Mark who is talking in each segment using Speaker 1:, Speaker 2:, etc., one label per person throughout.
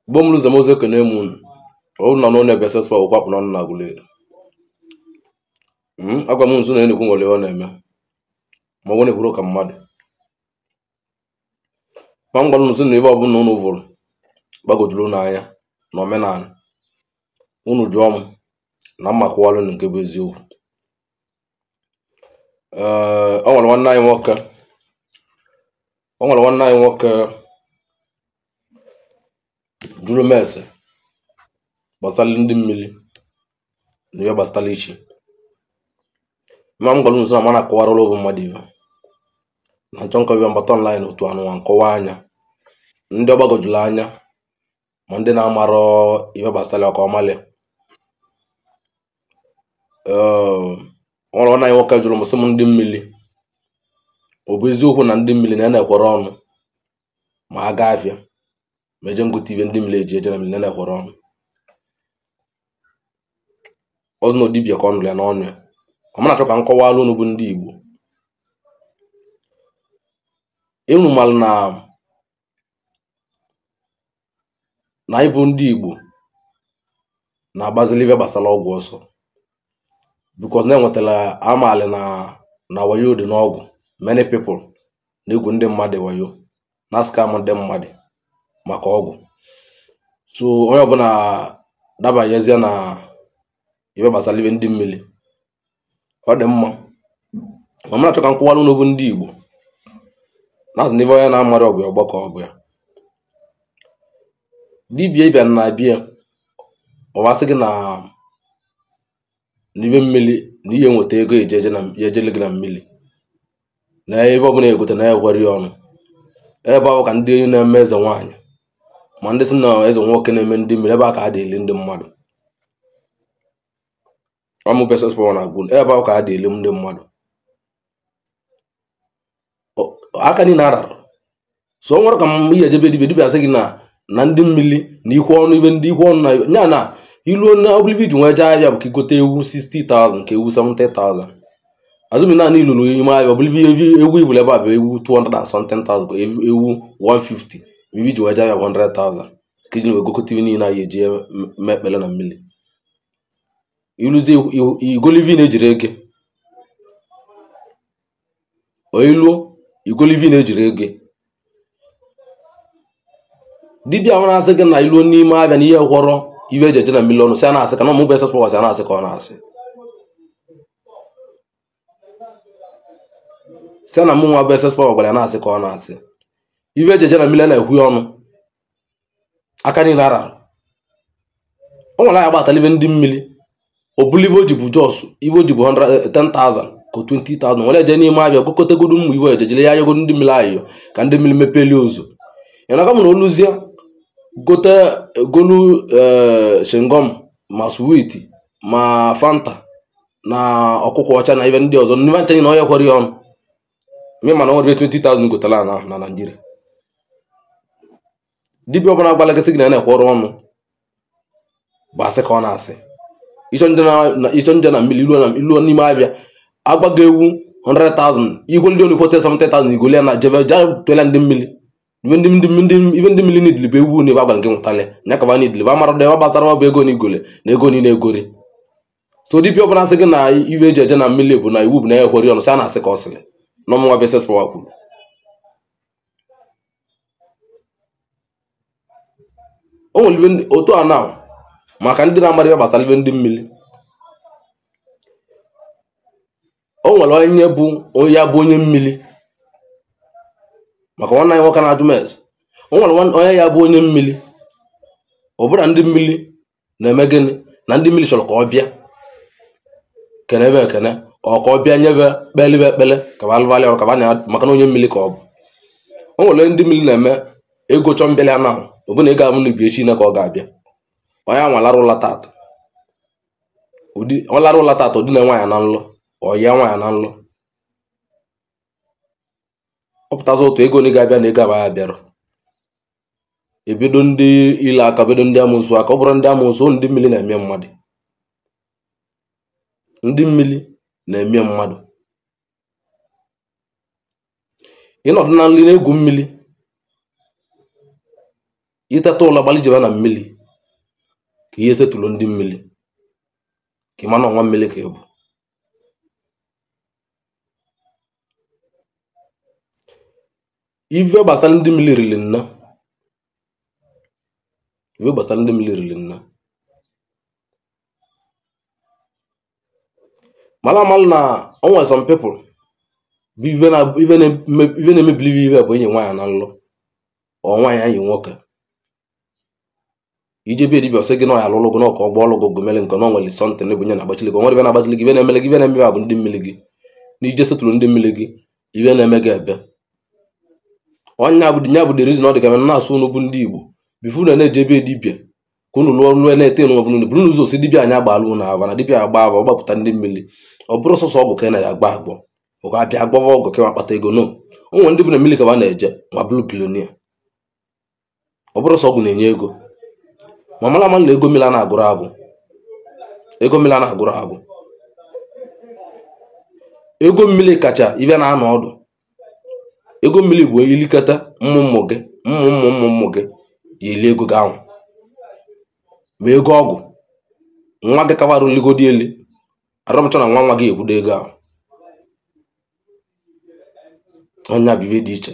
Speaker 1: Igbo mụrụ ụzọ m ọzọ ekene m unu. Ọ nọ n'ụlọ ebe SS Power kwapụ n'ọnụ na Aguleri. Agwa m nzu na enekwu nwere ọ na-eme ma ọ bụ na-ekwuru ka mmadụ ma m gwara unu sị na ebe ọbụla unu vụrụ gbagojuru n'anya na omenala unu jụọ m na mma kụwalụ unu nke bụ eziokwu. Ee, o nwere nwanne anyị nwoke o nwere nwanne anyị nwoke jụrụ m ese gbasara ndị mmiri na ihe gbasara ichi. Ma m gwara unu sị na mana akọwarala ovu mmadụ ibe na nchọ nkọ bịa mgbata online otu anụnwa nkọwa anya ndị ọgbagojuru anya ma ndị na-amarọ ihe gbasara ya ka ọ malị. Ee, ọ nwere nwanne anyị nwoke jụrụ m sị m ndị mmiri ọ bụ eziokwu na ndị mmiri na na-ekwere ọnụ ma a gaa afịa ma eje ngote ibe ndị mmiri eji eje na mmiri na na-ekwere ọnụ. Ọzọ na dibịa ka ọ nụrụ ya n'ọnụ ya. Ọ ma na-achọ ka m kọwalụ unu bụ ndị Igbo. Unu malụ na anyị bụ ndị Igbo na-agbazili ife gbasara ọgwụ ọsọ because na enwetara amaali na wayo dị n'ọgwụ. Many people na-egwu ndị mmadụ wayo na scam ndị mmadụ maka ọgwụ. So onye ọbụla dabanyezie na ife gbasara ife ndị mmiri ọ dị mma. Ma m na-achọ ka m kọwalụ unu bụ ndị Igbo na asị na ife onye na-amarọ ọgwụ ya ọgbakọ ọgwụ ya. Dibịa ịbịa na abịa ọ masị gị na n'ibe mmiri na ihe nweta ego eje eje na ya ejele gị na mmiri na ebe ọbụla egote na ekwere ya ọnụ. Ebe ahụ ka ndị na-eme eze nwaanyị ma ndị si na eze nwoke na-eme ndị mmiri ebe a ka a dị eli ndị mmadụ. Ọmụ SS Power na agwụ ebe ahụ ka a dị eli ndị mmadụ. Aka niile arara so o nwere ka m ihe ejebe dibịa dibịa asị gị na ndị mmiri na ikwu ọnụ ibe ndị ikwu ọnụ na ya na iluo na ọbụla iji nwee jee ahịa bụ ka igote ewu 60,000 ka ewu 70,000. Azụmi naanị iluru ime ahịa ọbụla ewu ibulu ebe a bụ ewu 200 and something thousand ka ewu 150 ibe iji nwee jee ahịa bụ 100,000 ka iji wee gokote ibe niile anyị eji eme ekpere na mmiri. Iluzie igolivi na-ejiri ego o iluo igolivi na-ejiri ego. Dibịa ahụ na-asị gị na iluo n'ime abịa na ihe gwọrọ iwe eji eje na mmiri ọnụ sị a na-asị ka na ọmụ bụ SS Power sị a na-asị ka ọ na-asị sị na mụ nwa bụ SS Power gwara ya na-asị ka ọ na-asị iwe eji eje na mmiri na-ekwu ya ọnụ aka niile arara. O nwere anya gbatala ibe ndị mmiri obulive o ji bụ jos iwe o ji bụ 10,000 ka 20,000 nwere eje n'ime abịa gokotegodu ụmụ iwe ejejele ya ayọgodu ndị mmiri ayọ ka ndị mmiri mepeli ụzọ. Ịnaka m na oluzie gote golu shingom ma switi ma fanta na ọkụkọ ọcha na ibe ndị ọzọ ndị ncha na onye kwere ya ọnụ mme mana ọ nwere 20,000 gotala na Naịjirịa. Dibịa ọbụla gbala gị sị gị na na-ekwere ọnụ bụ asị ka ọ na-asị. Ịchọ nje na mmiri iluo n'ime abịa agbago ewu 100,000 igwe ndị onukwote 70,000 igole ya na jebe jee ndị mmiri ibe ndị mmiri niile bụ ewu na ebe agwara gị nwụtalị nya kaba niile bụ amara ebe gbasara ọ bụ ego na igole na ego niile egori. So dibịa ọbụla sị gị na iwe eji eje na mmiri bụ na iwu bụ na ya ekwere ọnụ sị a na-asị ka ọ sịrị na ọmụnwa bụ SS Power kwuru. O nwere otu a na maka ndị na-amara ihe gbasara ibe ndị mmiri. O nwere onye bụ onye bụ onye mmiri maka nwanne anyị nwoke na-ajụ m ese. O nwere onye ya bụ onye mmiri ọ bụrụ na ndị mmiri na-eme gịnị na ndị mmiri chọrọ ka ọ bịa kenebe ekene ọ ka ọ bịa nyebe kpelibe ekpele ka ba alụvalị ọrụ ka ba nya maka na onye mmiri ka ọ bụ. O nwere ndị mmiri na-eme ego chọọ mbịalị anụ ahụ ọ bụ na ego abụ na ibi echi na ka ọ ga-abịa. Onye anwa lara ụla tata ọ lara ụla tata ụdị na nwaanyị na nlọ ọ ya nwaanyị na nlọ ọ pụtazi otu ego na ga-abịa na ego abịa abịarọ ebido ndị ile aka bido ndị amoosu aka. Ọ bụrụ ndị amoosu ndị mmiri na-eme mmadụ ndị mmiri na-eme mmadụ. Ịnọdụ na nri na-egwu mmiri Iteta ụlọ gbalị jebe na mmiri ka ihe setụlụ ndị mmiri ka ị ma na ọnwa mmiri ka ị bụ. Ife gbasara ndị mmiri riri nna. Ife gbasara ndị mmiri riri nna. Mala amalụ na o nwere some people bụ ife na-emebili ife bụ enyi nwaanyị na nlụ ọ nwaanyị anyị nwoke. Ije be dibịa ọsị gị na ọ ya alụlụ gị na ọka ọgba ọlụ gị gomele nke na ọ nwere sọntịn bụ nye na-agbachili gị. O nwere ife na-agbachili gị, ife na-emele gị, ife na-emebe bụ ndị mmiri gị. Na ije setụlụ ndị mmiri gị, ife na-eme gị ebe. Onye bụ the reason ọ dị ka na-asụ unu bụ ndị Igbo bifo unu na-eje ebe dibịa ka unu lụọ lụọ na-ete enu ọbụla bụrụ n'ụzọ si dibịa anyị agbalụ unu ava na dibịa agba ava ọ gbapụta ndị mmiri. Ọ bụrụ sọsọ ọgwụ ka ị na-agba agbọ ọ ga-abịa agbọva ọgwụ ka akpata ego no. O nwere ndị bụ na mmiri ka ba na-eje ma bụrụ bilonia. Ọ bụrụ sọ ọgwụ na-enye ego. Ma mara ama na ego mmiri a na-agụrụ agụ. Ego mmiri a na-agụrụ agụ. Ego mmiri kacha ibe na-anọ ọdụ. Ego mmiri bụ ilikata mmụ gị mmụ gị ya eli ego gị ahụ. Ma ego ọgwụ nwa gị kawarụ ligodi eli arọmchọ na nwa nwa gị ekwudo ego ahụ. Ọnya bụ ibe dị iche.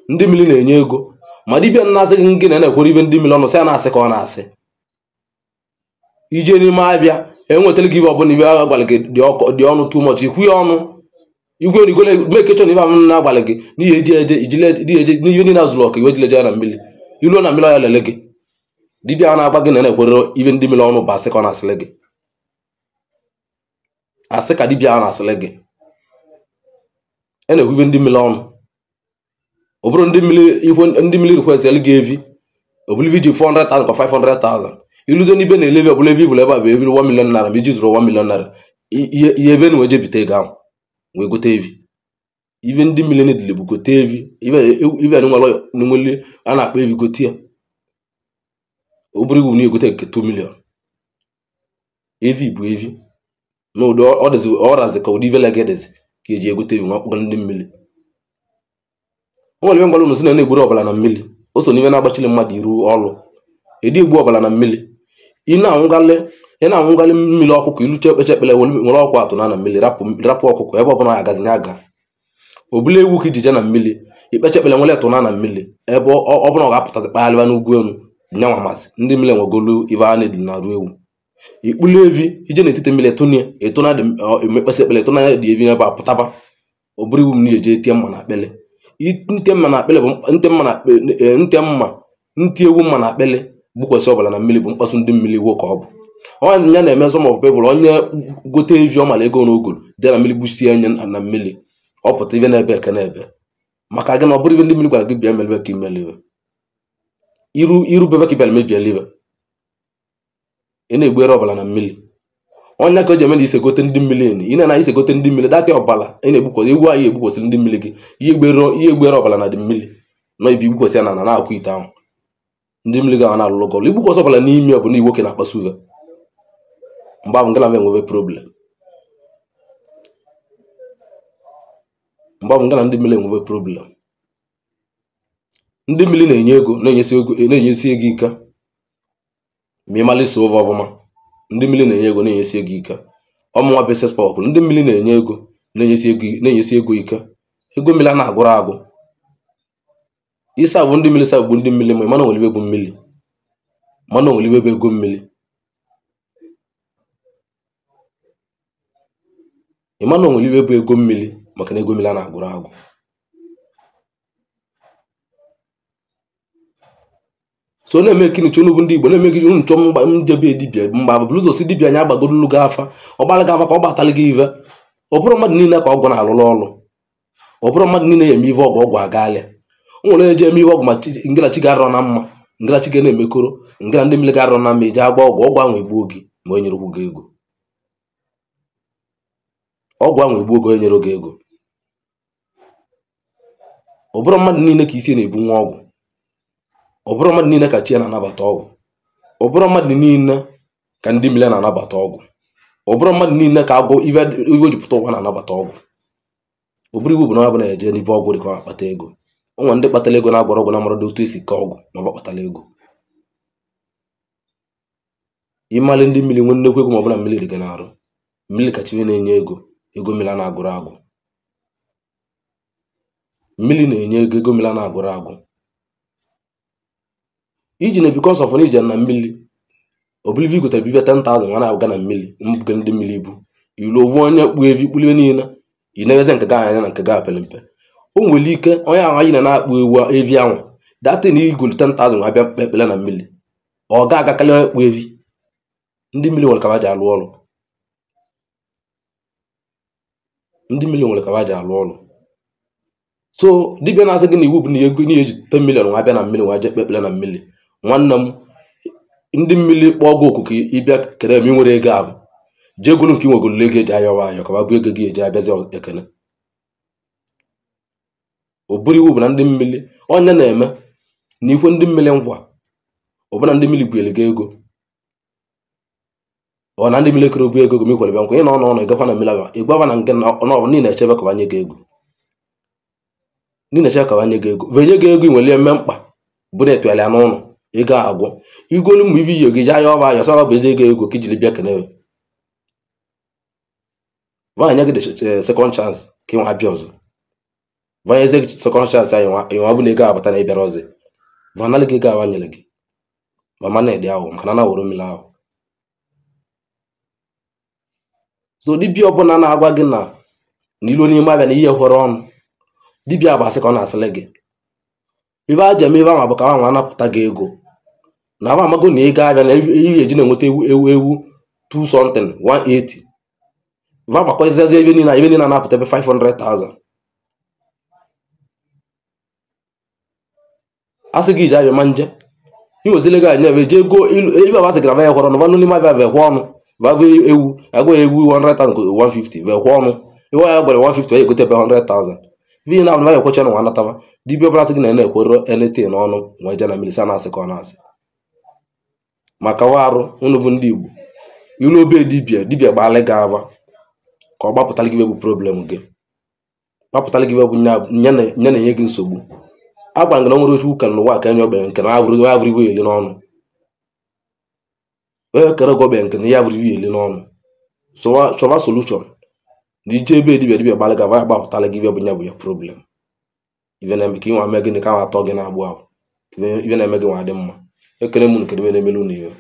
Speaker 1: Ndị mmiri na-enye ego ma dibịa na-asị gị gị na na-ekwere ibe ndị mmiri ọnụ sị ya na-asị ka ọ na-asị. Ije n'ime abịa enwetara gị ibe ọbụla ibe agha gwara gị dị ọnụ too much ikwu ya ọnụ igwe na igwe mekechọ na ibe ahụ na-agbalị gị n'ihe eji eje ijile n'ihe niile azụrụ ọka iwe jile na mmiri iluo na mmiri ọya lele gị. Dibịa a na-agba gị na na-ekwere ibe ndị mmiri ọnụ bụ asị ka ọ na-asịlị gị. Asị ka dibịa a na-asịlị gị. E na-ekwu ibe ndị mmiri ọnụ. Ọ bụrụ ndị mmiri request elu gị evi ọ bụrụ iji 400,000 ka 500,000 iluzo n'ibe na elevi ọbụla evi bụla ebe a bụ evi 1 million naira ma iji zụrụ 1 million naira ihe ebe na wee jebite ego ahụ wee gote evi. Ive ndị mmiri na-edile bụ gote evi ive nwere a na-akpọ evi gote ya. Ọ bụrụ iwu na egote nke 2 million. Evi bụ evi na ụdị ọ razi ka ụdị ivele gị dịzi ka eji egote evi nwa akpụkọ ndị mmiri. O nwere ibe mgbalụ unu si na na-egburu ọbara na mmiri. O so n'ife na-agbachili mmadụ iru ọlụ. Edi egbu ọbara na mmiri. Ị na-anwụgalị mmiri ọkụkọ iluche ekpeche ekpele nwere ọkwa atụ na mmiri rapụ ọkụkọ ebe ọbụla ya agazi ya aga. Obula ewu ka ijije na mmiri ikpeche ekpele nwere tụna na mmiri ebe ọbụla ọ ga-apụtazi kpagharịba n'ugwu elu nyanwa masị ndị mmiri nwegolu ibe a na-edili na arụ ewu. Ikpulu evi ije n'etiti mmiri etụnie etụna dị emekpesị ekpele etụna dị evi n'ebe a pụtaba. Ọ bụrụ iwu m na-eje etie mma na akpele. Ntị mma na akpele bụ ntị ewu mma na akpele gbukwesị ọbara na mmiri bụ mkpasu ndị mmiri iwo ka ọ bụ. Onye ya na-eme some of people onye gote evi ọ mara ego n'ogolo dị na mmiri gbusie anya na mmiri ọ pụta ibe na-ebe eke na-ebe maka gị na ọ bụrụ ibe ndị mmiri gwara gị bịa melibe ka imelibe iru bebe ka ịbịara mebiela ibe ị na-egbere ọbara na mmiri. Onye ka o ji eme na ise gote ndị mmiri eni ị na-ana ise gote ndị mmiri datị ọbara ị na-egbukwasị ewu anyị egbukwasịrị ndị mmiri gị ihe egbere ọbara na dị mmiri nọ ibi igbukwasị ya na na na-akwụ ite ahụ ndị mmiri gị ahụ na-alụlụ gọlụ igbukwasị ọbara n'ime ọ bụ na iwoke na-akpasu uve mgbe ahụ ngala enwebe problem. Mgbe ahụ ngala ndị mmiri enwebe problem. Ndị mmiri na-enye ego na-enyesi ego ike ma ịmalịsa ove ọfụma. Ndị mmiri na-enye ego na-enyesi ego ike. Ọmụnwa bụ Power kwuru ndị mmiri na-enye ego na-enyesi ego ike. Ego mmiri a na-agụrụ agụ. Ịsa bụ ndị mmiri sa bụ ndị mmiri ma mana onwere bụ mmiri mana onwere bụ ego mmiri. Ịma na onwere bụ ego mmiri maka na ego mmiri a na-agụrụ agụ. So na-eme kini chonu bụ ndị Igbo na-eme gị unu chọọ mgba njebe dibịa mgba bụ ụzọ si dibịa anya agbagorolu gị afa ọ gbara gị afa ka ọ gbatala gị ive. Ọ bụrụ mmadụ niile ka ọgwụ na-alụlụ ọlụ. Ọ bụrụ mmadụ niile ya eme ive ọgwụ ọgwụ agalịa. O nwere eje eme ive ọgwụ ma ngịlachi ga-arọ na mma ngịlachi ga na-emekoro ngịla ndị mmiri ga-arọ na mma eje agba ọgwụ ọgwụ ahụ egbuo gị ma o nyere gị ego. Ọgwụ ahụ egbuo gị onye nyere gị ego. Ọ bụrụ mmadụ niile ka isi na-ebu nwa ọgwụ. Ọ bụrụ mmadụ niile ka chi ya na-anabata ọgwụ. Ọ bụrụ mmadụ niile ka ndị mmiri na-anabata ọgwụ. Ọ bụrụ mmadụ niile ka agwọ ive ojupụta ụwa na-anabata ọgwụ. Ọ bụrụ iwu bụ na ọ bụla eje n'ibe ọgwụ dị ka ọ akpata ego. O nwere ndị kpatara ego na-agwọrọ ọgwụ na amarụ otu esi kee ọgwụ ma ọ kpatara ego. Ịmalị ndị mmiri nwee nnekwu ego ma ọ bụ na mmiri dị gị n'arụ. Mmiri kacha ihe na-enye ego, ego mmiri a na-agụrụ agụ. Mmiri na-enye ego, ego mmiri a na-agụrụ agụ. Iji na because of na ije na mmiri, obilivi gotere bive 10,000 nwa na-aga na mmiri, mbuge ndị mmiri ibu. Ilu ovu onye kpu evi kpulie niile, ị na-eweze nke gị anya na nke gị apere mpe. O nwere ike onye ahụ anyị na-akpụ ewu evi ahụ, datin igolu 10,000 nwa bịa kpe ekpere na mmiri. Ọ ga-agakarị onye kpu evi. Ndị mmiri nwere ka ha ji alụ ọrụ. Ndị mmiri nwere ka ha ji alụ ọrụ. So dibịa na-asị gị na iwu bụ na ego na eji 10 million nwa bịa na mmiri nwa jee kpe ekpere na mmiri. Nwanne m, ndị mmiri kpọọ gị oku ka ị bịa kere m, ị nwere ego ahụ. Jee golu nke ị nwegolu ego eji ayọwa ayọ ka bụ ego gị eji abịazi ekene. O buru iwu bụ na ndị mmiri onye na-eme na ikwe ndị mmiri nkwa, ọbụna ndị mmiri bunyere gị ego. Ọ na ndị mmiri kere obu ego gị ma ikwere bịa nkwa, ị nọ n'ụlọ ịgakwa na mmiri abịa, ị gwaba na nke na ọ niile echebe ka banye gị ego. Niile echebe ka banye gị ego. Venye gị ego i nwere eme mkpa bụ na etụgharịa n'ụlọ ego agwụ. Igolu mgbe ivi yi gị ji ayọ ọba ayọ sọ bụ ezi ego ego ka ijiri bịa kene. Vanya gị the second chance ka ị nwa abịa ọzọ. Vanya eze gị second chance anyị nwa bụ na ego abata na ịbịara ọzọ. Vanalị gị ego awa nyere gị. Mama na-ede ahụ maka na na-awụrụ mmiri ahụ. So dibịa ọbụla na-agwa gị na ilu n'ime abịa na ihe kwere ọnụ, dibịa bụ asị ka ọ na-asịlị gị. Ife aja eme ife ahụ bụ ka nwa anapụta gị ego. Na aba amago na ego abịa na ihe eji na-enweta ewu ewu ewu 2 something 180. Va gbakọziazie ebe niile anapụta ebe 500,000. Asị gị ije abịa ma nje. I nwezile gị anya ebe jee go ibe abasị gị na va ya kwere ọnụ, va n'ime abịa vekwa ọnụ. Va bụ ewu, agwa ewu 100,000 150 vekwa ọnụ. Iwe ya gwara 150 ya egote ebe 100,000. Vi na abụ ya ekwecha na nwa anataba. Dibịa ọbụla sị gị na na-ekwero anything n'ọnụ nwa je na mmiri sị na-asị ka ọ na-asị. Maka wa arụ unu bụ ndị Igbo. Ilu obe dibịa, dibịa gbaalị gị aba ka ọ gbapụtala gị bụ problem gị. Gbapụtala gị bụ nya na-enye gị nsogbu. Agwa gị na nwere otu ụka n'ụwa ka enye ogbenye nke na avụrụ avụrụ iwe eli n'ọnụ. Onye kere gị ogbenye nke na ya avụrụ iwe eli n'ọnụ. Chọwa solution. Na ije ebe dibịa dibịa gbalị gị aba ya gbapụtala gị bụ nya bụ ya problem. Ife na-eme ka ịnwa mee gịnị ka atọ gị na-agbụ ahụ. Ife na-eme gị nwa dị mma. Ekele m nke na-emelu unu iwe.